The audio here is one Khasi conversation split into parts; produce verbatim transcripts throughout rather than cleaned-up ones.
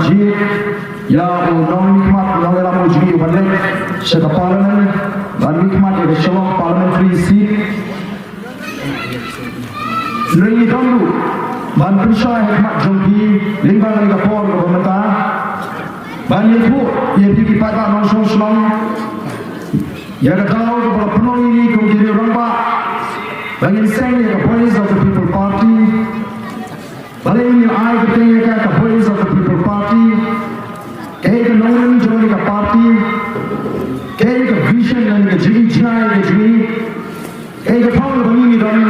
Jied ïa u nongmihkhmat nongïalam u jong ngi uban leit sha ka Parliament ban mihkhmat ïa ka Shillong Parliamentary Seat. Hynrei ngi don ruh ban pynshai ha khmat jong phi lyngba kane ka por kaba mynta ban ïathuh ïa phi ki paidbah nongshong shnong ïa ka daw kaba la pynlong ïa ngi kum ki riew rangbah ba ngin seng ïa ka Voice of the People Party. Balei ngin ai kyrteng ïa ka ka Voice of the People Party? Kaei ka nongrim jong ka party? Kaei ka vision lane ka jingïaid jngai ka jong ngi? Kaei ka thong kaba ngi don?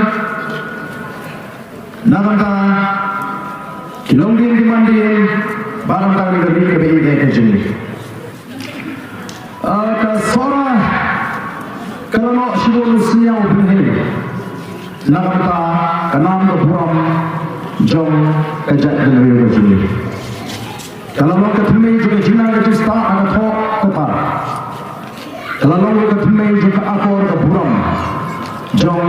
Na ka bynta ki longdien ki mandien bad na ka bynta ka ri kaba ïeit ka jong ngi. Ah, ka Sohra ka la noh shibun u sniaw u bneng na ka bynta ka nam ka burom jong ka jaitbynriew ka jong ngi. Ka la long ka thymmei jong ka jingnang ka jingstad ha ka thoh ka tar. Ka la long ka thymmei jong ka akor ka burom jong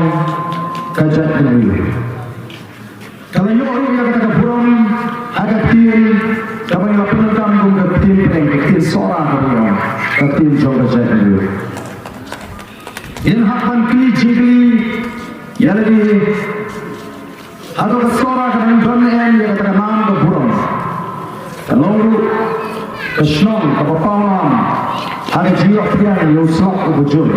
ka jaitbynriew. Ka la ïoh ruh ïa kata ka burom ha ka ktien kaba ngi la pyndonkam kum ka ktien pdeng, ka ktien Sohra kaba ïoh, ka ktien jong ka jaitbynriew. Ngin hap ban kylli jingkylli ïa lade, hato ka Sohra ka dang don ne em ïa kata ka nam ka burom? Ka long ruh ka shnong kaba paw nam ha ka jingïoh pdiang ïa u slap uba jur,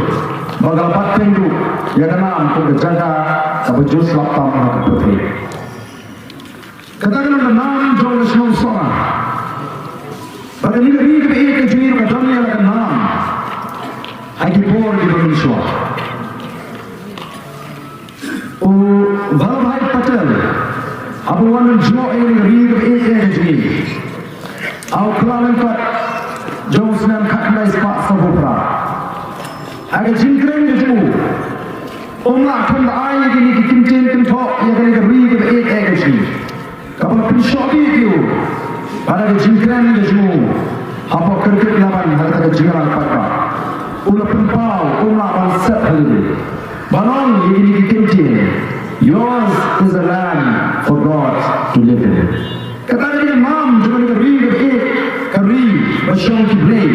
ba ka la bat teng ruh ïa ka nam kum ka jaka kaba jur slap tam ha ka pyrthei. Kata ka long ka nam jong ka shnong Sohra. Bad kane ka ri kaba ïeit ka jong ngi ruh ka don ïa la ka nam ha ki por kiba mynshuwa. U Vallabhbhai Patel haba wan ban jngoh ïa ka ri kaba ïeit ka jong ngi, ha u Kyllalyngkot jong u snem khatkhyndai spah sawphew phra, ha ka jingkren ka jong u, um lah ban ai ïa kine ki kyntien kynthoh ïa kane ka ri kaba ïeit ka jong ngi. Kaba la pynshoh beit ïa u bad ka jingkren ka jong u hapoh Kyrkut Laban ha kata ka jingïalang paidbah. U la pynpaw, um lah ban set ha lade ban ong ïa kine ki kyntien, "Yours is a land for God to live in." Kata ka dei ka nam jong ka ri kaba ïeit, ka ri ba shong ki Blei.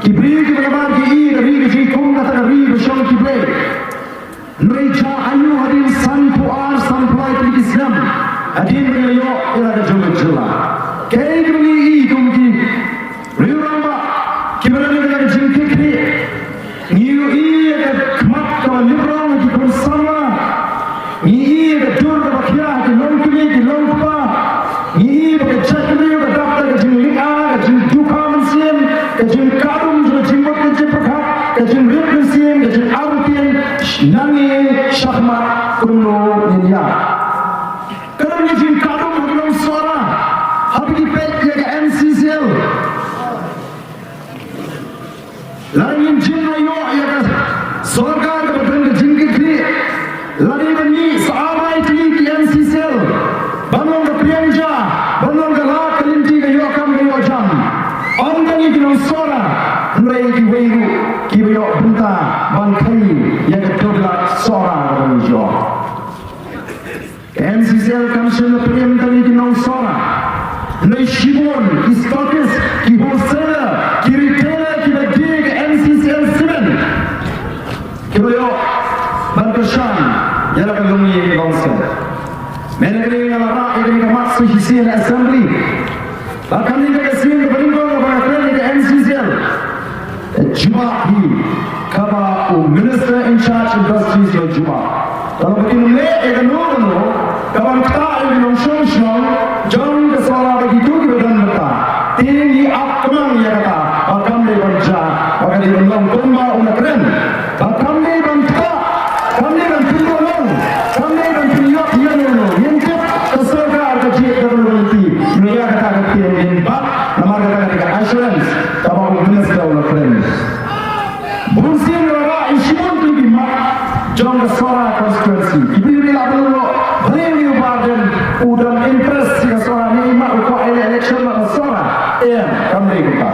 Ki briew kiba nabar ki ïeit ka ri ka jong ngi kum kata ka ri ba shong ki Blei. Hynrei jia aïu hadien sanphew ar sanphew lai tylli ki snem hadien ba ngi la ïoh ïa la ka jong ka jylla, kaei kaba ngi ïohi kum ki riew rangbah kiba don ïa ka jingkitkhlieh? Ngi ïohi ïa ka khmat kaba liprong ha ki khun samla. Ngi ïohi ïa ka dur kaba khia ha ki longkmie ki longkpa. Ngi ïohi ba ka jaitbynriew ka dap da ka jinglynga, ka jingdukha mynsiem, ka jingkadum jong ka jingmut ka jingpyrkhat, ka jingrit mynsiem, ka jingartatien. Nangne shakhmat kumno ngin ïa. Ka don ka jingkadum ha ki nong Sohra haba ki peit ïa ka N C C L. Lada ngin jin la ïoh ïa ka sorkar kaba don ka jingkitkhlieh, lada ban mih sa ar lai tylli ki N C C L ban long ka priang ja, ban long ka lad ka lynti ka ïoh kam ka ïoh jam. Ym tang ïa ki nong Sohra, hynrei kiwei ruh kiba ïoh bynta ban khaïi ïa ka dewbilat Sohra kaba ngi ïoh. Ka N C C L kam shym la pynïap tang ïa ki nong Sohra. Hynrei shibun ki stockist, ki wholesaler, ki retailer kiba die ka N C C L Cement kiba ïoh ban kyrshan ïa la ka longïing longsem. Mynta kane nga la rah ïa kane ka mat sa shisien ha Assembly. Ba kane ka sien kaba nyngkong kaba nga kren ïa ka N C C L. Jubab hi kaba u Minister in charge Industries u la jubab. Tang ba kin leh ïa kano kano kaban ktah ïa ki nongshong shnong jong ka Sohra bad kito kiba don bynta. Te ngi ap kyrpang ïa kata ba kam dei ban jia, ba ka dei ban long kumba u la kren. Ba kam dei ban ktah, kam dei ban pynduh long, kam dei ban pynïap ïa uno uno. Ngim tip ka sorkar ka jied ka don lynti. Ngi ïa kata ka ktien ngin bat namar kata ka dei ka assurance kaba u Minister u la kren. Bun sien la rah ïa shibun tylli ki mat jong ka Sohra constituency. Ki briew ki la ban long, balei u Bah Ardent u don interest ïa ka Sohra, ne i mat u kwah ïa election na ka Sohra? Em, kam dei kumta.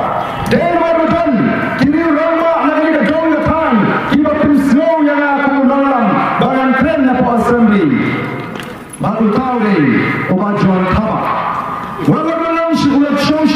Dei namar ba don ki riew rangbah na kane ka dong ka thaiñ kiba pynsngew ïa nga kum u nongïalam ba ngan kren napoh Assembly. Bad uta u dei u Bah John Thabah. Wat la dang long shi, u la shong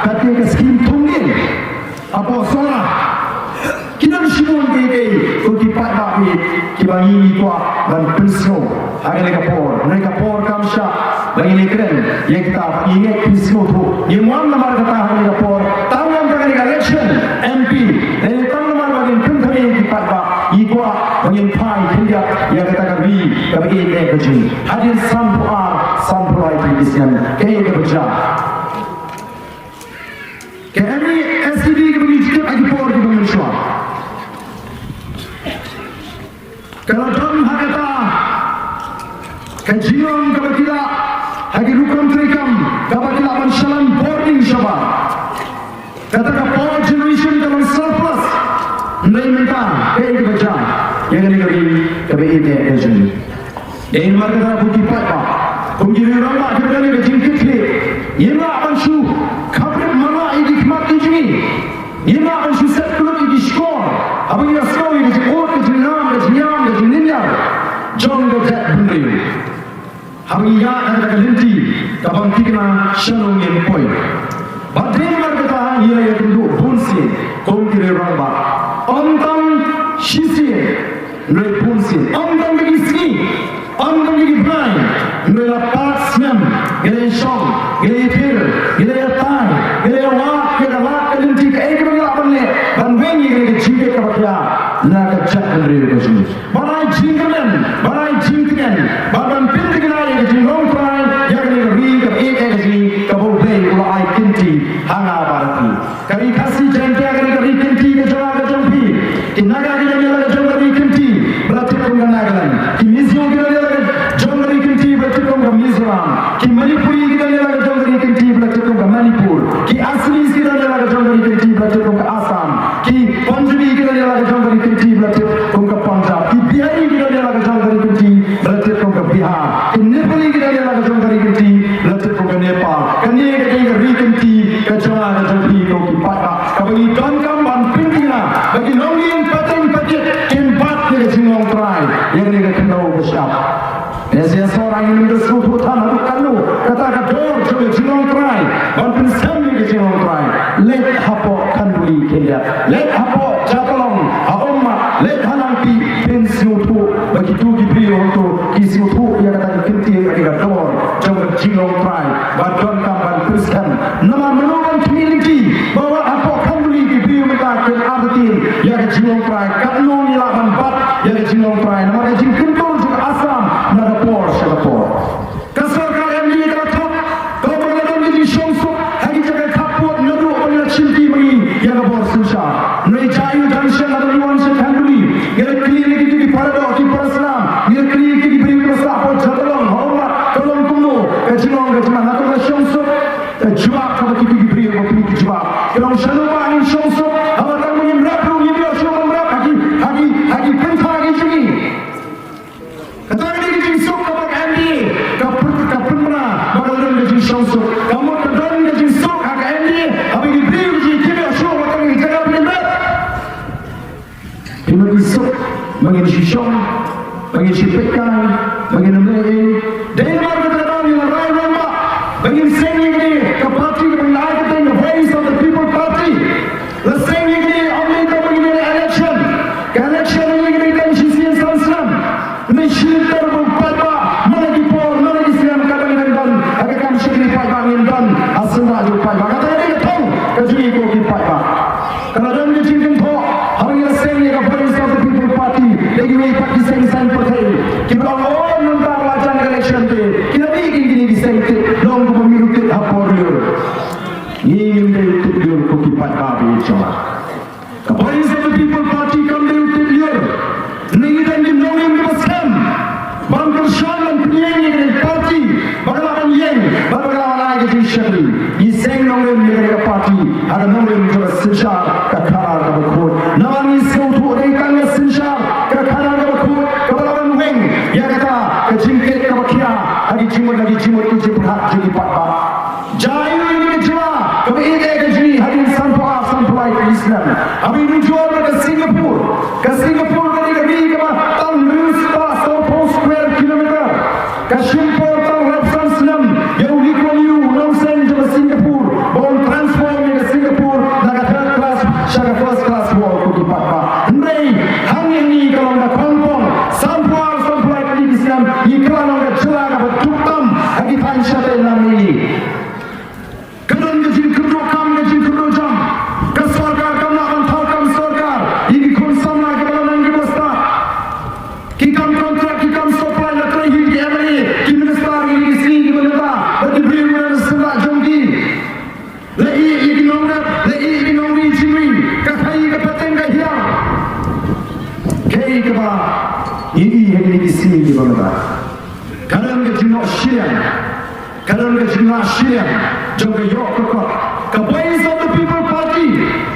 Kata ka skim thung ding hapoh Sohra. Ki don shibun kiei kiei, ko ki paidbah, kiba ngi kwah ban pynsngew ha kane ka por. Kane ka por kam shah ba ngin ïakren ïa kita, ba ngin ïa pynsngewthuh. Ngim wan namar kata ha kane ka por, tang namar kane ka election M P, ne tang namar ba ngin pynthymmai ïa ki paidbah. Ngi kwah ba ngin phai khyndiat ïa kata ka ri kaba ïeit ka jong ngi. Hadien sanphew ar, sanphew lai tylli ki snem, kaei kaba jia? Ka M A S E D kaba ngi ju tip ha ki por kiba mynshuwa, ka la don ha kata ka jinglong kaba ki lah ha ki rukom treikam, kaba ki lah ban shalan bording shabar. Kata ka power generation ka long surplus. Hynrei mynta kaei kaba jia ïa kane ka ri kaba ïeit ka jong ngi? Dei namar kata, ko ki paidbah, kum ki rangbah kiba don ka jingkitkhlieh, ngim lah ban shu khaprit marwah ïa ki khmat ki jong ngi. Ngim lah ban shu set kyllut ïa ki shkor haba ngi ïohsngew ïa ka jingud, ka jingnam, ka jingïam, ka jinglynñiar jong ka jaitbynriew. Haba ngi ïaid ha kata ka lynti kaba ym thikna shano ngin poi. Bad dei namar kata ngi la ïakynduh bunsien kum ki rangbah. Ym tang shisien, hynrei bunsien. Ym tang ki sngi, ym tang ki bnai, hynrei la phra snem ngi la ïashong, ngi la ïathir, ngi la ïatai, ngi la ïawad ïa ka lad ka lynti, kaei kaba ngi lah ban leh ban weng ïa ka jingkit kaba khia na ka jaitbynriew ka jong ngi. Ban ai jingkyrmen, ban ai jingtngen, ban, ban pynthikna ïa ka jinglong trai ïa kane ka ri kaba ïeit ka jong ngi, kaba U Blei u la ai kynti ha nga bad ha phi. Ka ri Khasi Jaiñtia ka ri, ka ri kynti ka jong nga ka jong phi. Ki Naga ki don ïa la ka jong ka ri kynti ba la tip kum ka Nagaland. Ki Mizo ki don ïa la ka jong ka ri kynti ba la tip kum ka Mizoram. Ki Manipuri ki don ïa la ka jong ka ri kynti ba la tip kum ka Manipur. Ki Assamese ki don ïa la ka jong ka ri kynti ba la tip kum ka Assam. Ki Punjabi ki don ïa la ka jong ka ri kynti ba la tip kum ka Punjab. Ki Bihari ki don ïa la ka jong ka ri kynti ba la tip kum ka Bihar. Ki Nepali ki don ïa la ka jong ka ri kynti ba la tip kum ka Nepal. Kane ka dei ka ri kynti ka jong nga ka jong phi, ko ki paidbah, kaba ngi donkam ban pynthikna ba ki nongïing pateng patit kin bat ïa ka jinglong trai ïa kane ka khyndew ba shyiap. Ïa shisha Sohra ngim da sngewthuh than haduh katno kata ka dor jong ka jinglong trai, ban pynskhem ïa ka jinglong trai. Leit hapoh Khanduli khyndiat, leit hapoh Jatalong ha Ummat, leit ha Nangpih, phin sngewthuh ba kito ki briew hangto ki sngewthuh ïa kata ka kyntien, ïa ka dor jong ka jinglong trai ba donkam ban pynskhem. Namar mano ban khmih lynti ba wat hapoh Khanduli ki briew mynta kin artatien ïa ka jinglong trai, katno ngi lah ban bat ïa ka jinglong trai namar ka jingkyntur jong ka Assam na ka por sha ka por. Ka sorkar M D A ka la thok, ka la thok ba ka la don ka jingshongsuk ha ki jaka khappud naduh ba ngi la shim ti ma ngi ïa ka bor synshar. Hynrei jaiñ jaiñ shen lada ngi wan sha Khanduli, ngi la kylli ïa kito ki paradoh ki parasnam, ngi la kylli ïa kito ki briew kiba sah hapoh Jatalong ha Ummat, ka long kumno ka jinglong ka jingman, hato ka la shongsuk? Ka jubab kaba kito ki briew ba pynjubab ka long, shano ba ngin shongsuk haba tang ba ngim rep ruh, ngim ïoh shuh ban rep ha ki, ha ki, ha ki pynthor ki jong ngi. Kata ka dei ka jingsuk kaba ka M D A ka pyn-, ka pynbna ba ka don ka jingshongsuk. Ka mut ka don ka jingsuk ha ka M D A haba ki briew ki jong ngi kim ïoh shuh ban tang ha ki jaka ba ngin rep. Ki mut ki suk ba ngin shu shong, ba ngin shu peit kai, ba ngin ym leh ei. Dei namar kata ka daw ngi la rai rangbah ba ngin seng ïa kane ka party kaba ngi la ai kyrteng ka Voice of the People Party. La seng ïa kane ym dei tang ba ngin ïaleh election. Ka election ym dei tang shisien san snem. Ngi shim ter ba u paidbah, man la ki por, man la ki snem, katba ngin don ha ka kam shakri paidbah ngin don ha syndah jong u paidbah. Kata ka dei ka thong ka jong ngi ko ki paidbah. Ka la don ka jingkynthoh haba ngi la seng ïa ka Voice of the People Party da kiwei pat ki seng saiñ pyrthei kiba ong, o, mynta la jan ka election te ki la mih kine ki seng tip, long kumba mih u tip ha por lyiur. Ngi ngim dei u tip lyiur ko ki paidbah ba ïeit jong nga. Ka Voice of the People Party kam dei u tip lyiur. Ngi don ki nongrim kiba skhem ban kyrshan ban pynïeng ïa ka party ba ka lah ban ïeng bad ba ka lah ban ai ka jingshakri. Ngi seng nongrim ïa ka party ha ka nongrim jong ka synshar ka khadar kaba khuid. Namar ngi sngewthuh dei tang ka synshar ka khadar kaba khuid kaba lah ban weng ïa kata ka jingkit kaba khia ha ki jingmut, ha ki jingmut ki jingpyrkhat jong ki paidbah. Jaiñ ïa ka jylla kaba ïeit ka jong ngi hadien sanphew ar sanphew lai tylli ki snem. Haba ngi nujor na ka Singapore, ka Singapore ka dei ka ri kaba tang hynriew spah sawphew square kilometer. Ka shim por tang laiphew san snem ïa u Lee Kuan Yew u nongseng jong ka Singapore ba un transform Ka don ka jingnoh shiliang, ka don ka jingnoh shiliang jong ka ïoh ka kot. Ka Voice of the People Party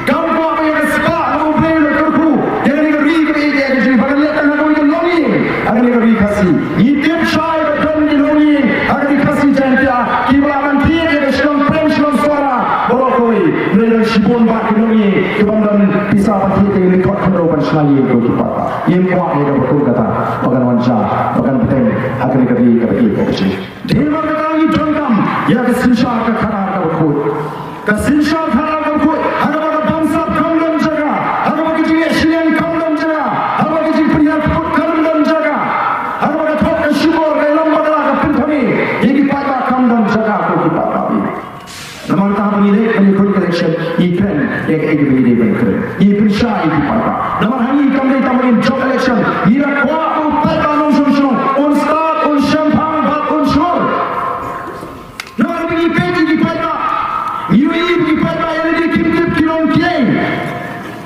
kam kwah ba ïa ka spah kaba U Blei u la kyrkhu ïa kane ka ri kaba ïeit ïa ka jong ngi, ba kan leh tang ha kawei ka longïing ha kane ka ri Khasi. Ngi tip shai ba don ki longïing ha kane ka Khasi Jaiñtia kiba lah ban thied ïa ka shnong Prem, shnong Sohra baroh kawei. Hynrei don shibun bah ki longïing kiba ym don pisa ban thied ïa kane ka kot khyndew ban shna ïing ko ki paidbah. Ngim kwah ïa kaba kum kata ba kan wan sha, ba kan bteng ha kane ka ri kaba ïeit ïa ka jong ngi. Dei namar kata ngi donkam ïa ka synshar ka khadar kaba khuid. Ka synshar khadar kaba khuid ha kaba ka bamsap kam don jaka, ha kaba ka jingïaid shiliang kam don jaka, ha kaba ka jingpynhiar kput kam don jaka, ha kaba ka thok ka shukor ka ïalam bakla ka pynthame ïa ki paidbah kam don jaka ko ki paidbah. Namar kata haba ngi leit ban ïakhun election ngi kren ïa kaei kaba ngi dei ban kren. Ngi pynshai ïa ki paidbah. Namar ha ngi kam dei tang ba ngin jop election, ngi da kwah ba u paidbah nongshong shnong un stad, un shemphang bad un shur. Namar ba ngi peit ïa ki paidbah, ngi ïohi ba ki paidbah ïa lade kim tip ki long kiei.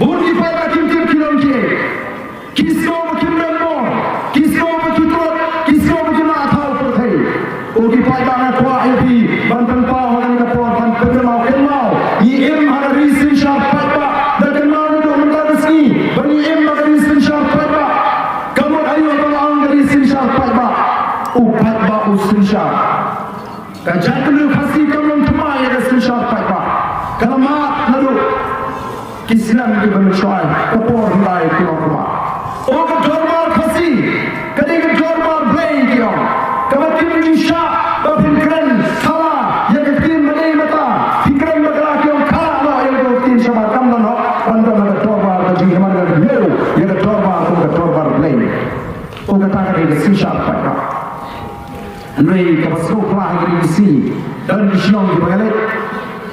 Bun ki paidbah kim tip ki long kiei. Ki sngew ba kim don bor, ki sngew ba ki tlot, ki sngew ba kim lah thaw pyrthei. Ko ki paidbah, nga kwah ïa phi ban pynpaw ha kane ka por ban pynkynmaw, kynmaw. Ngi im ha ka ri synshar paidbah. Da kynmaw naduh mynta ka sngi ba ngi im ha ka ri synshar paidbah. Ka mut aïu ba nga ong ka ri synshar paidbah? U paidbah u synshar. Ka jaitbynriew Khasi kam long thymmai ïa ka synshar paidbah. Ka la mad naduh ki snem kiba mynshuwa, ka por hyndai kumno kumno. O ka dorbar Khasi ka dei ka dorbar Blei, ki ong. Kaba kim ju shah ba phin kren thala ïa ka ktien ba dei bata, phi kren bakla, ki ong, kha noh ïa ka ktien shabar, kam don hok ban don ha ka dorbar ka jong ngi, namar ka dei ïa ka dorbar kum ka dorbar Blei. O kata ka dei ka synshar paidbah. Hynrei kaba sngewphylla ha ka ri Khasi, don ki shnong kiba nga leit,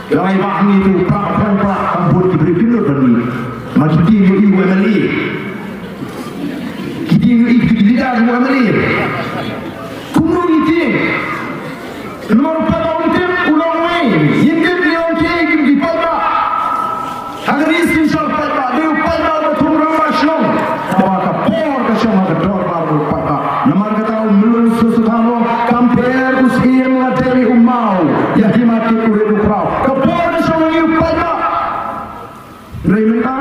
ki ong, ai bah, ngi tu pra pra pra, kam bun ki briew kim nud ban ngi. Ma ki tieng ïohi u M L A, ki tieng ïohi ki leader u M L A. Kumno ngi tieng? Namar u paidbah um tip, u long uwei. Ngim tip, ngi ong kiei ki paidbah. Ha ka ri synshar paidbah, dei u paidbah uba thung rangbah shnong. Ba ka por ka shong ha ka dorbar u paidbah. Namar kata u Myllung Soso Thangnong kam pher u syiem, la dei u maw ïa hima kit u rit u khraw. Ka por ka shong ha u paidbah. Hynrei mynta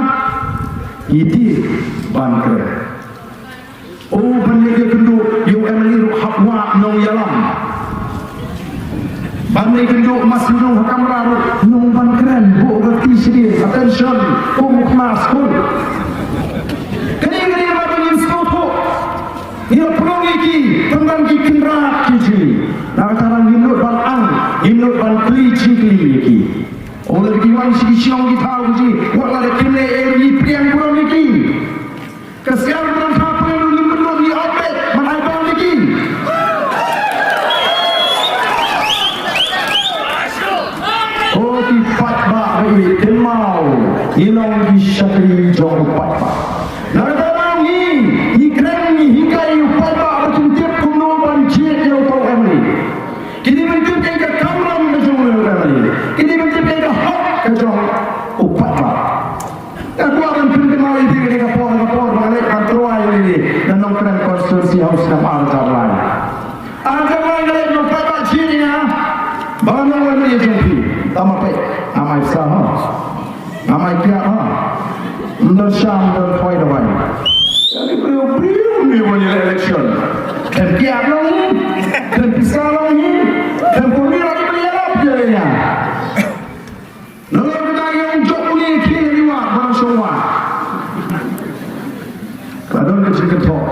ngi tieng ban kren. O, ban leit ïakynduh ïa u M L A ruh hap wad nongïalam. Ban leit kynduh ma sngewthuh ha kamra ruh nong ban kren, buh ka kti shadien, attention, um khmas khun. Kane kane ba ngin sngewthuh. Ngi ïa pynlong ïa ki, pynban ki kynrad ki jong ngi. Na kata ruh ngim nud ban ang, ngim nud ban kylli jingkylli ïa ki. O, lada ki wan sha ki shnong ki thaw ki jong ngi, wat lada kim leh ei ruh ngi pdiang burom ïa ki. Ka syiar ba dang kha pyrshah ruh ngim pynlut, ngi ot beit ban ai bam ïa ki. O ki paidbah ba ïeit, kynmaw, ngi long ki shakri jong u paidbah. Na kata daw ngi, ngi kren, ngi hikai ïa u paidbah ba kin tip kumno ban jied ïa uta u M L A. Kin dei ban tip ïa ka kamram ka jong u M L A. Kin dei ban tip ïa ka hok ka jong u paidbah. Nga kwah ban pynkynmaw ïa phi kane ka por, ka por ba nga leit ban tyrwa ïa lade na Nongkrem constituency ha u snem ar hajar lai. Ar hajar lai nga leit, nong paidbah jied ïa nga ba nga long M L A jong phi. Tang ma peit, ngam ai pisa ha, ngam ai kiad ha. Ym don sham, ym don khwai dawai. Ïa ki briew briew ne ban ïa election. Khlem kiad long hi, khlem pisa long hi, khlem kyrwi la ki briew ïalap ïa nga. Nalor kata ngi ong jop une khie ïa i wad ba nang shong wad. Ka don ka jingkynthoh.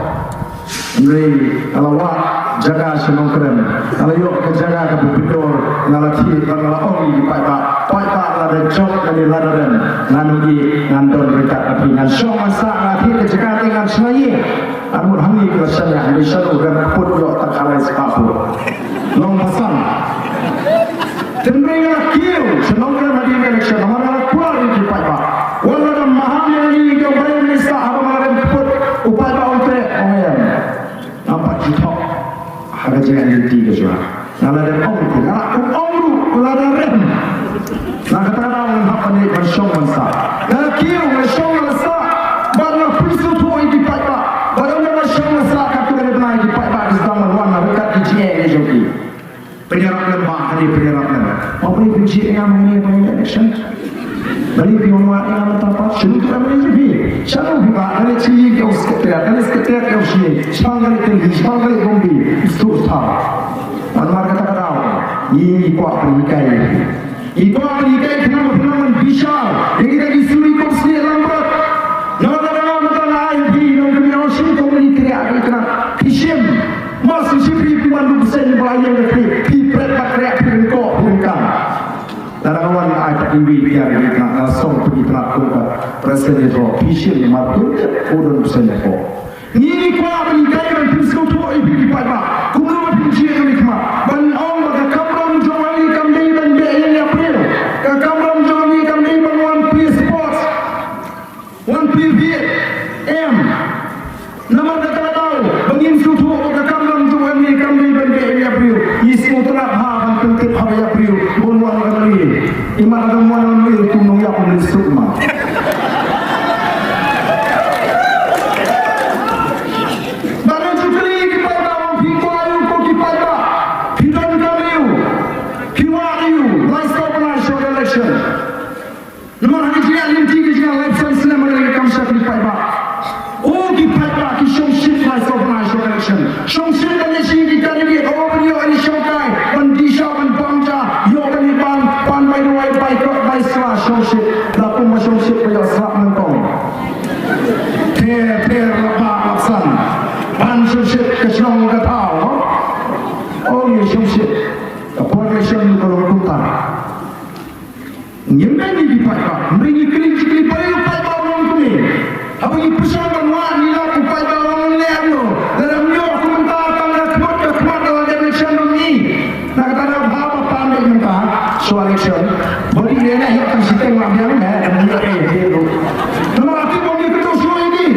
Hynrei nga la wad jaka sha Nongkrem, nga la ïoh ka jaka kaba pyndonkam, nga la thied bad nga la ong ïa ki paidbah, paidbah, lada jop lane lada rem, ngan ïohi, ngan don ryngkat bad phi, ngan shong ngan sah, nga thied ka jaka te ngan shna ïing. Ngan mut hangne ki la shaniah, hynrei sha u rem kput ïoh tang khalai spah pud. Long ba san. Hynrei nga la kiew sha Nongkrem hadien ka election namar nga la kular ïa ki paidbah. Wat la dang maham ïa ngi, ïa u Prime Minister, haba nga la rem kput, u paidbah um treh, ong em. Ngam pat ju thok ha ka jingïaid lynti ka jong nga. Nga la dep ong ruh, nga la ong ruh lada rem. Na kata ka daw ngan hap ban leit ban shong ban sah. Nga la kiew, nga la shong, nga la sah. Bad nga pynsngewthuh ïa ki paidbah. Bad ynda nga shong nga sah, katto katne bnai ki paidbah Phi jied ïa nga mynne ba ïa election. Balei phi wan wad ïa nga mynta pat? Shu tu ka mynne phi. Sha u phi ba ka leit sha ïing ka u secretary, ka leit secretary ka u sha ïing. Sha ka leit tylli, sha ka leit bymbi. Stu sta. Namar kata ka daw ngi, ngi kwah pynhikai. Ngi kwah pynhikai khnang ba phin nang bishar ïa kita ki suri kong snieh langbrot. Namar kata nga mynta nga ai phi nongkynmaw shim kong, ngi kriah ka khnang phi shim. Mas ngi shim phi, phi man du bseiñ ba la ïeng ka khlieh, phi pret ba kriah, phi ryngkoh phi ryngkang. Lada nga wan ai pat iwei i ar i tnat, nga song pat i tnat kum ka president ïatroh, phi shim namar kum tip u don bseiñ ïatroh. Ngi, ngi kwah ban hikai ban pynsngewthuh ïa phi ki paidbah kumno ba phin jied ïa u khmat. Ban ong ba ka kamram jong ngi kam dei ban beh ïing ïa briew. Ka kamram jong ngi kam dei ban wan plie sports, wan plie viet. Em. Namar kata ka daw ba ngin sngewthuh ba ka kamram jong ngi kam dei ban beh ïing ïa briew, ngi sngewtynnat ha ban pyntip ha ïa briew bun wan ka dei. Imat ka mon wan ïa kum nongïap ngi suk ma. Ba ngi ju kylli ki paidbah, phi kwah ïa u ko ki paidbah, phi donkam ïa u, phi wad ïa u lai saw bnai sha ka election. Namar ha ka jingïaid lynti ka jingïaid lai san snem ha ka kam shakri paidbah. O ki paidbah, ki shongshit lai saw bnai sha ka election. Shongshit ban ïashim ki candidate, o ban ïoh ïa ki shongkai ban dih sha ban bam ja, ïoh ban ïa ban, ban bai duwai, bai kot, bai sla, shongshit. La kum ba shongshit ba ïoh slap nyngkong. Pher pher lap ba lap san. Ban shongshit ka shnong ka thaw. O ngi shongshit. Ka por election ka long kumta. Ngim dei ngi ki paidbah, ngim dei ngi kylli, kylli paidbah, paidbah u long kumne. Haba ngi pyrshang ban wad ngi la, u paidbah u long leh ano. Lada ym ïoh kumta tang ka khmat ka khmat, la dep election ruh ngi. Na kata ka daw haba pan dei mynta shuwa election, ba dei leh na ïoh tang shiteng la biang ne, ym ïoh eh dei ruh. Namar ati ba ngi kyntu shuwa ïa ngi.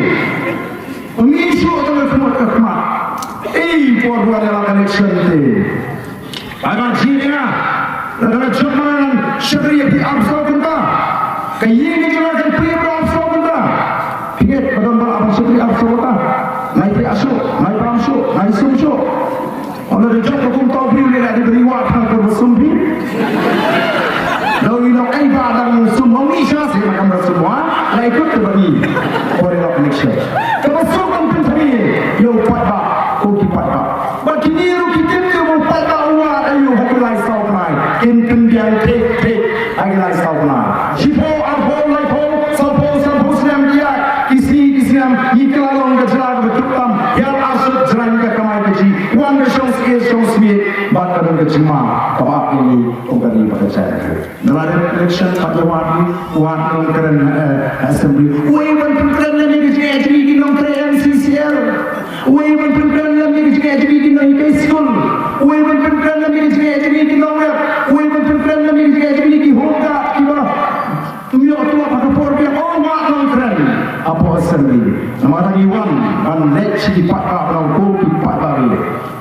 Ngi shuwa tang ka khmat ka khmat. Ei por ba dei la election te. Ai ban jied ïa nga. Lada ka jop ma nga ngan shakri ïa phi arphew saw kynta. Ka ïing ka jong nga kan plie arphew saw kynta. Phi ngeit ba don ba lah ban shakri arphew saw kynta? Nga ïa phi shuh, nga ïa phi shuh, nga ïa sum shuh. Ynda da jop ka kum tau phi u leh da dei ba ri wad tang ka ba sum phi. Da u ïa long ei ba dang sum, ong i sha se na kam da sum wa. Lai kut te ba ni. Por ïa long election. Ka ba sum ban pynthame ïa u paidbah, ko ki paidbah. Bad kine ruh ki tip te ba u paidbah u wad ïa u ha ki lai saw bnai. Kin pynbiang thik thik ha ki lai saw bnai. Shiphew, arphew, laiphew, sawphew, sanphew snem ki ïaid, ki sngi ki snem, ngi kylla long ka jylla kaba duk tam, ïa ar sut jrang ka kamai kajih, wan ka shong syier shong smiej, bad ka don ka jingma kaba ap ïa ngi kum ka ri bad ka jaitbynriew. Nalor election pat ïa wad ngi, wad nongkren, eh, assembly. Uei ban pynkren lem ïa ka jingïaid jong ngi ki nongtrei M C C L? Uei ban pynkren lem ïa ka jingïaid jong ngi ki nonghikai skul? Uei ban pynkren lem ïa ka jingïaid jong ngi ki nongrep? Uei ban pynkren lem ïa ka jingïaid jong ngi ki home guard kiba ym ïoh tulop ha ka por biang? O, wad nongkren hapoh assembly. Namar ngi wan ban leit sha ki paidbah, ban ong ko ki paidbah,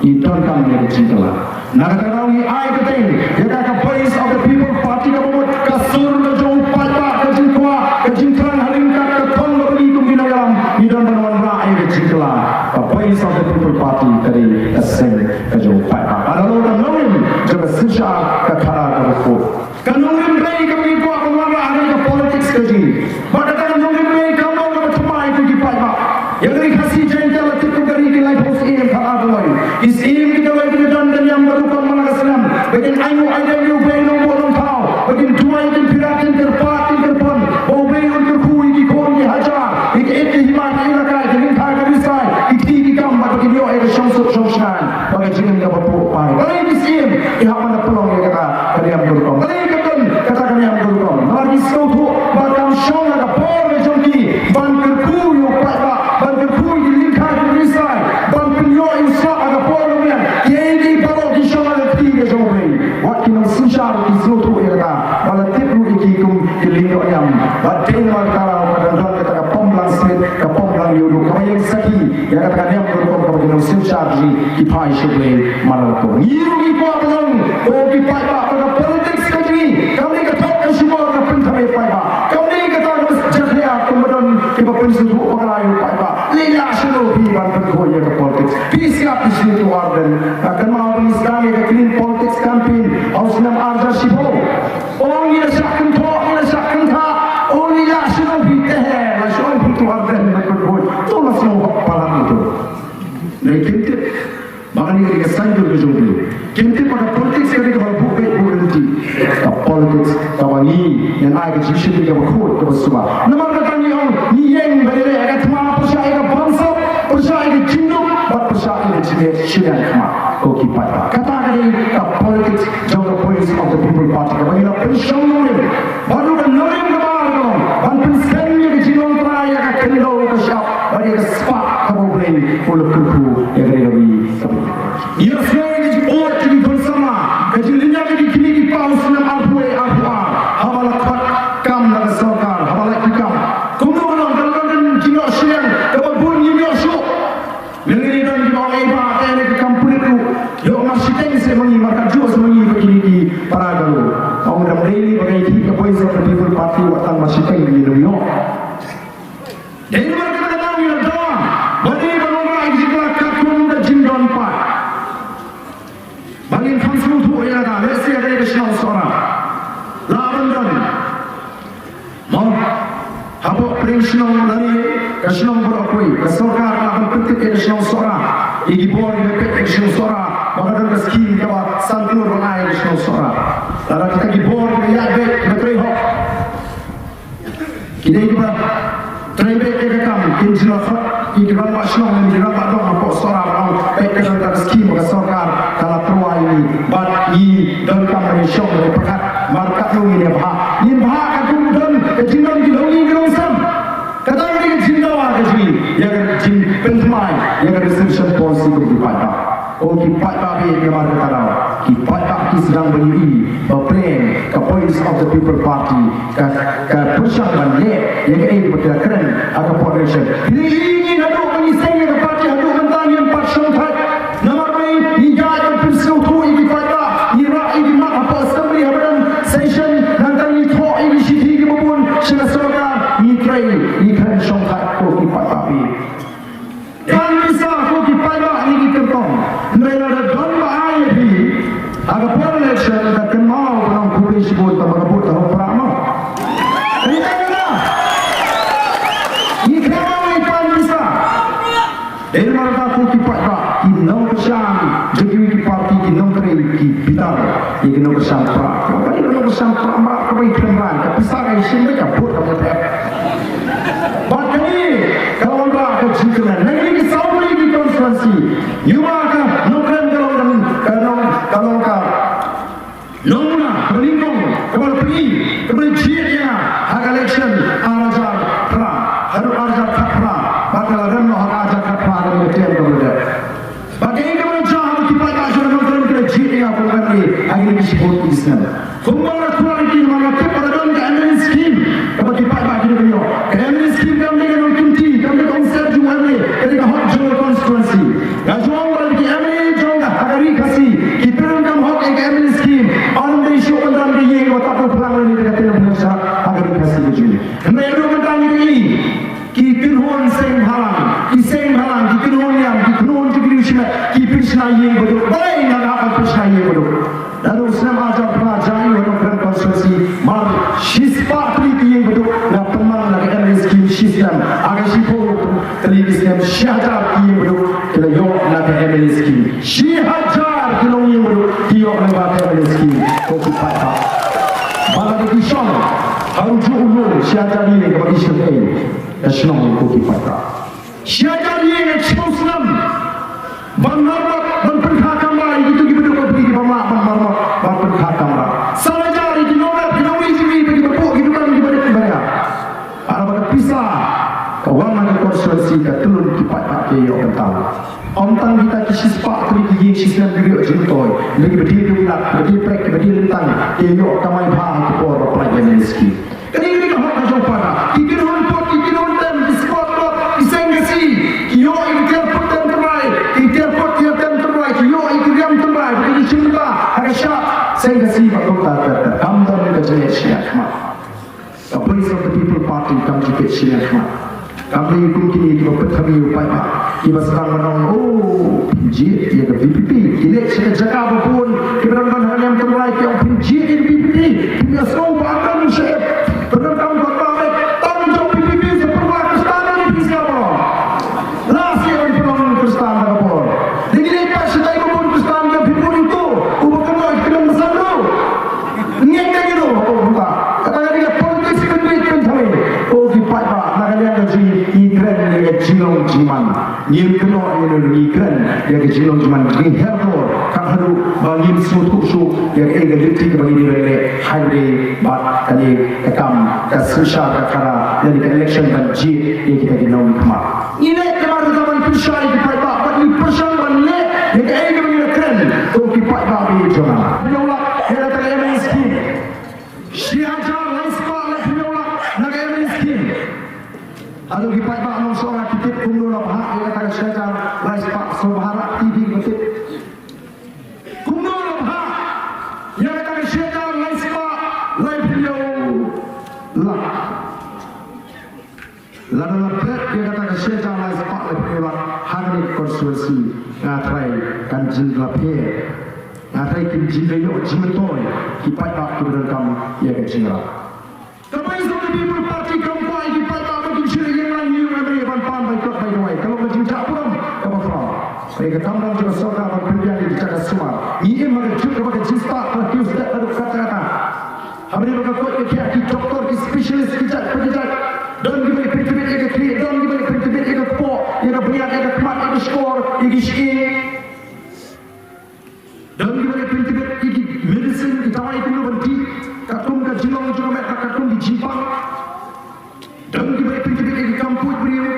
ngi donkam ïa ka jingkylla. Na kata ka daw ngi ai kyrteng ïa ka, ka Voice of the People Party kaba mut ka sur ka jong u paidbah, ka jingkwah, ka jingthrang ha ryngkat ka thong kaba ngi kum ki nongïalam ngi don ban wanrah ïa ka jingkylla. Ka Voice of the People Party ka dei ka seng ka jong u paidbah. Ka la long ka nongrim jong ka synshar ka khadar kaba khuid. Ka nongrim dei kaba ngi kwah ban wanrah ha ka politics ka jong ngi. Bad kata ka nongrim dei kam long kaba thymmai ko ki paidbah. Ïa ka ri Khasi Jaiñtia la tip kum ka ri ki laiphew syiem khatar tylli. Ki syiem ki tylli ki don ka niam ka rukom man la ka snem. Ba kin ainguh aidem ïa u Blei Nongbuh Nongthaw. Ba kin duwai, kin pyrkhat, kin kyrpad, kin kyrpon. Ba u Blei un kyrkhu ïa ki khun ki hajar, ïa ki ït ki hima, ki ïalehkai, ki lyngkha ki risai, ki kti ki kam, bad ba kin ïoh ïa ka shongsuk shongshngaiñ bad ka jingim kaba pur pai. Balei ki syiem ki hap ban da pynlong ïa kata ka niam ka rukom? Balei ka don kata ka niam ka rukom? Namar ki sngewthuh ba kam shong ha ka bor ka jong ki ban kyrkhu ïa u paidbah, ban kyrkhu ïa ki lyngkha ki risai, ban pynïoh ïa u slap ha ka por ka miet. Kiei kiei baroh ki shong ha ka kti ka jong U Blei. Wat ki nongsynshar ki sngewthuh ïa kata, ba la tip ruh ïa ki kum ki lyngdoh niam. Bad dei namar kata ka dang don kata ka pom blang smit, ka pom blang ïewduh, kaba ïeng sakhi ïa kata ka niam ka rukom kaba ki nongsynshar ki, ki phai sha U Blei man la ka por. Ngi ruh ngi kwah ban ong, ko ki paidbah, ba ka politics ka jong ngi kam dei ka thok ka shibor ka pynthame paidbah. Kam dei kata ka bys jakhlia kumba don kiba pynsngewthuh bakla ïa u paidbah. Leit lah shano phi ban pynkhuid ïa ka politics? Phi sngap phi sngewthuh ar dien. Nga kynmaw ba ngi sdang ïa ka clean politics campaign ha u snem ar hajar shiphew. Ai ka jingshim ïa ka bakhuid ka basuba. Namar kata ngi ong ngi ïeng ban ïaleh ïa ka thma pyrshah ïa ka bamsap, pyrshah ïa ka jingduk bad pyrshah ïa ka jingshiliang khmat. Ko ki paidbah, kata ka dei ka politics jong ka Voice of the People Party kaba ngi la pynshong nongrim. Bad ruh ka nongrim kaba ar ka long ban pynsngew ïa ka jinglong trai ïa ka khyndew ka shyiap bad ïa ka spah kaba U Blei u la kyrkhu ïa ka dei kaba ngi. Ïa sngew ïa ka jingpoi ka jingpynsamla ka jinglynñiar ïa ki kmie ki paw snem arphew wei arphew ar haba la khot kam na ka sorkar haba la ki kam. Kumno ka long ka long ka jingïoh shiliang kaba bun ngim ïoh shuh. Lyngngi don kiba ong ei ba ka ïa ka kam pulit ruh ïoh mar shiteng se ma ngi mar katjuh se ma ngi ba kine ki para ka ruh. Ong dang dei ba ka ïa ki ka Voice of the People Party wat tang mar shiteng ngi ïoh. Dei namar kata ka daw ngi la don ba dei ban wanrah ïa ka jingkhlad katkum ka jingdon paid. Ba ngin kham sngewthuh ïa kata lehse ka dei ka shnong Sohra. La ban don. Mo. Hapoh pdeng shnong lane ka shnong baroh kawei ka sorkar ka la ban pyntip ïa ka shnong Sohra. Ïa ki bor kiba peit ïa ka shnong Sohra ba ka don ka skim kaba san klur ban ai ïa ka shnong Sohra. Lada kita ki bor kiba ïaid beit kiba trei hok. Ki dei kiba trei beit ïa ka kam kin jin la khot ïa ki rangbah shnong ne ki rangbah dong hapoh Sohra ba ong peit ka don ka skim ba ka sorkar ka la pynroi ïa ngi bad ngi donkam ban ïashong ban ïapyrkhat. Mar katno ngin ïa bha, ngin bha katkum don ka jingdon ki longïing ki longsem. Kata ka dei ka jingdawa ka jong ngi ïa ka jingpynthymmai ïa ka reservation policy kum ki paidbah. Ko ki paidbah, namar kata daw ki paidbah ki sdang ban ïohi ba plan ka Voice of the People Party ka ka pyrshang ban leh ïa kaei kaba ki la kren ha ka por election. Phi ïohi ngi naduh ba ngi seng ïa ka party haduh mynta ngim pat shongthait. Namar ba ngi ïaid ban pynsngewthuh ïa ki paidbah, ngi rah ïa ki mat hapoh assembly haba don session, nangta ngi thoh ïa ki shithi kiba bun sha ka sorkar, ngi trei, ngi kren shongthait ko ki paidbah. Kan pisa ko ki paidbah ne ki kyrtong. Hynrei lada don ba ai ïa phi ha ka por election, da kynmaw ba nang khublei shibun tang ba ka vote ka hok prah mo. Ri ta na. Ngi kynmaw ngi kan pisa. Dei namar kata ko ki paidbah, ki nongkyrshan jong kiwei ki party, ki nongtrei ki bitar ïa ki nongkyrshan prah. Kaba ïa ki nongkyrshan prah, ka bai khlem rai ka pisa ka ïa shim beit ka vote ka bai thep. Bad kane ka wanrah ka jingkyrmen na kine ki saw tylli ki constituency. Ïa ma ka nongkren ka long, ka long, ka long ka nongmuna kaba nyngkong kaba la pyni kaba la jied ïa nga ha ka election ar hajar phra haduh ar hajar khatphra bad ka la rem noh ha ka ar hajar khatphra ha ka election kaba la dep. Bad kaei kaba la jia ha ki paidbah jong ngi, nongkren ki la jied ïa nga kum u MLA ha kine ki shiphew ki snem. Kumba la khulot ïa ki, namar nga tip ba la don ka MLA scheme kaba ki paidbah ki dei ban ïoh. Ka MLA scheme kam dei ka nongkynti, kam dei ka umsyep jong u MLA, ka dei ka hok jong ka constituency. Nga ju ong ba lada ki MLA jong nga ha ka Ri Khasi ki pyndonkam hok ïa ka MLA scheme, ym dei shuh ban don ka ïing kaba tap phlang lane ka tei phlang sha ha ka Ri Khasi ka jong ngi. Hynrei ruh mynta ngi ïohi ki kynhun seng bhalang, ki seng bhalang, ki kynhun niam, ki kynhun jingkyrkhu shimet, ki pynshna ïing baduk. Balei nga hap ban pynshna ïing baduk? Naduh u snem ar hajar phra, jia ïa u nongkren constituency, mar shispah tylli ki ïing baduk nga pynmang na ka MLA scheme shi snem. Ha ka shiphew tylli ki snem shi hajar ki ïing baduk ki la ïoh na ka MLA scheme. Shi hajar ki longïing baduk ki ïoh lyngba ka MLA scheme. Ko ki paidbah, ba la dei ki shong ha u juh u lum, shi hajar ïing kaba ki shong ei ka shnong, ko ki paidbah. Shi hajar ïing ha shiphew snem ban marmot, ban pynkha kamra ïa kito kiba duk, ba phi, kiba mlak ban marmot, ban pynkha kamra. San hajar ïa ki nongrep, ki nongri jingri, kiba buh ki dukan, kiba duk kiba ria. Haba ka pisa ka wan na ka constituency ka tyllun ki paidbah ki ïoh bynta. Ym tang kita ki shispah tylli ki ïing shi snem ki ïoh jingtoi, hynrei kiba die dewïlat, kiba die prek, kiba die lyntang ki ïoh kamai bha ha ki por ba pynlait ïa ki scheme. Kane ka dei ka hok ka jong para. Ki kynhun put, ki kynhun tem, ki sport club, ki seng Khasi ki ïoh ïa ki tiar put tem tynrai, ki tiar put tiar tem tynrai, ki ïoh ïa ki riam tynrai, ki shim bynta ha ka shad seng Khasi bad kumta ter ter. Kam don ka jingeh shiliang khmat. Ka Voice of the People Party kam ju peit shiliang khmat. Kam dei kum kine kiba peit ha ïing u paidbah, kiba sdang ban ong, oh, pynjied ïa ka VPP. Ki leit sha ka jaka ba bun kiba don ban ha ka niam tynrai, ki ong pynjied ïa ka VPP. Pynïasngew ba ka nong sha ep. Pyndonkam ba ka beit tang jong VPP sa pynbna Khristan ne phi sngap ba long. La sngap ban pynlong Khristan da ka por. Dei ki leit pat shatai ba bun Khristan, ki ong phi bun ito uba kynnoh ïa ka kyrdan ba san ruh. Ngeit ka ngi ruh ba bun ba kata ka dei ka jingman. Ngim kynnoh ïa u, ngi kren ïa ka jinglong jingman, ngi her dor kat haduh ba ngim sngewthuh shuh ïa kaei ka lynti kaba ngi dei ban leh hynrei bad kane ka kam ka synshar ka khadar lane ka election ban jied ïa kita ki nongmihkhmat. Ngi leh namar ka ban pynshai ïa ki paidbah bad ngi pyrshang ban leh ïa kaei kaba ngi la kren. Ko ki paidbah ba ïeit jong nga, pynlong lak ïa kata ka M A scheme. Shi hajar lai spah laiphew lak na ka M A scheme. Hato ki paidbah nongsoh ki tip kumno la bhah ïa kata ka shi hajar lai spah? Sngewbha rah, ki dei ban tip kumno la bhah ïa kata ka shi hajar lai spah laiphew lak. Lada la bet ïa kata ka shi hajar lai spah laiphew lak ha kane ka constituency, nga tharai kan jin la pher, nga tharai kin jin la ïoh jingmyntoi ki paidbah kiba donkam ïa ka jingïarap. Ka Voice of the People Party kam kwah ïa ki paidbah ba kin shu ïeng lang ïeng lang ban pan bai kot bai dawai. Ka long ka jingjah burom kaba khraw. Hynrei ka kamram jong ka sorkar ban pynbiang ïa ki jaka sumar. Ngi im ha ka juk kaba ka jingstad ka la kiew stet haduh katta katta. Haba ïa ka koit ka khiah, ki doktor, ki specialist, ki jait pa ki jait. Don kiba leit pyntbit ïa ka khlieh, don kiba leit pyntbit ïa ka kpoh, ïa ka bniat, ïa ka khmat, ïa ka shkor, ïa ki shyieng. Don kiba leit pyntbit ïa ki medicine, ki dawai kumno ban dih katkum ka jinglong jong ka met, katkum ki jingpang. Don kiba leit pyntbit ïa ki kam puid briew.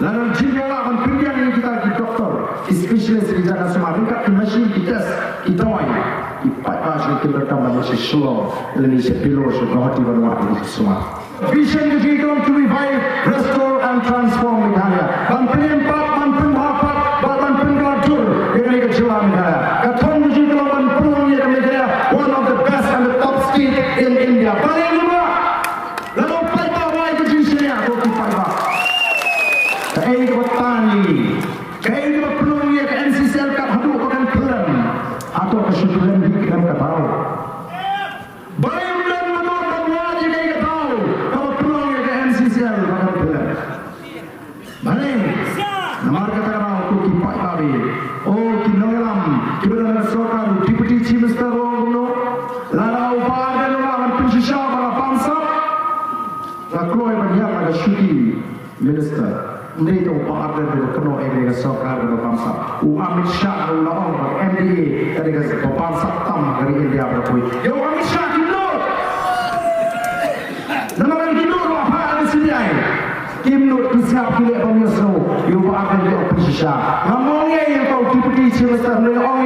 Lada jin ïa lah ban pynbiang ïa kita ki doktor, ki specialist, ki jaka sumar, ryngkat ki machine, ki test, ki dawai, ki paidbah shu kin donkam ban leit sha Shillong lane sha Bilor, sha Guwahati ban wad ïa ki sumar. Vision ka jong ngi ka long to revive, restore and transform Meghalaya. Ban pynïeng pat, ban pynbha pat bad ban pynkylla jur ïa kane ka jylla Meghalaya. Ka thong ka jong ngi ka long ban pynlong ïa ka Meghalaya one of the best and the top state in India. Balei ngim lah? Lada u paidbah wai ka jingshaniah, ko ki paidbah, kaei kaba tan ïa ngi? Kaei kaba pynlong ïa ka N C C L kat haduh ba kan pynlem? Hato ka shu pynlem hi khlem ka daw? Balei ym don mano ban wad ïa kaei ka daw kaba pynlong ïa ka N C C L ba kan pynlem? Balei? Namar kata ka daw, ko ki paidbah, o ki nongïalam kiba don ha ka sorkar, u Deputy Chief Minister u ong kumno? Lada u Bah Ardent u lah ban pynshisha ba la bamsap, nga kloi ban ïap na ka shuki minister. Ym dei tang u Bah Ardent uba kynnoh ïa kane ka sorkar kaba bamsap. U Amit Shah ruh u la ong ba M D A ka dei kaba bamsap tam ha ka ri India baroh kawei. Ïa u Amit Shah kim nud. Namar lada ki nud, la phah da ka C B I. Kim nud, ki sngap, ki leh bym ïohsngew. Ïa u Bah Ardent leh u pynshisha. Ngam ong ei ïa u Deputy Chief Minister, hynrei nga ong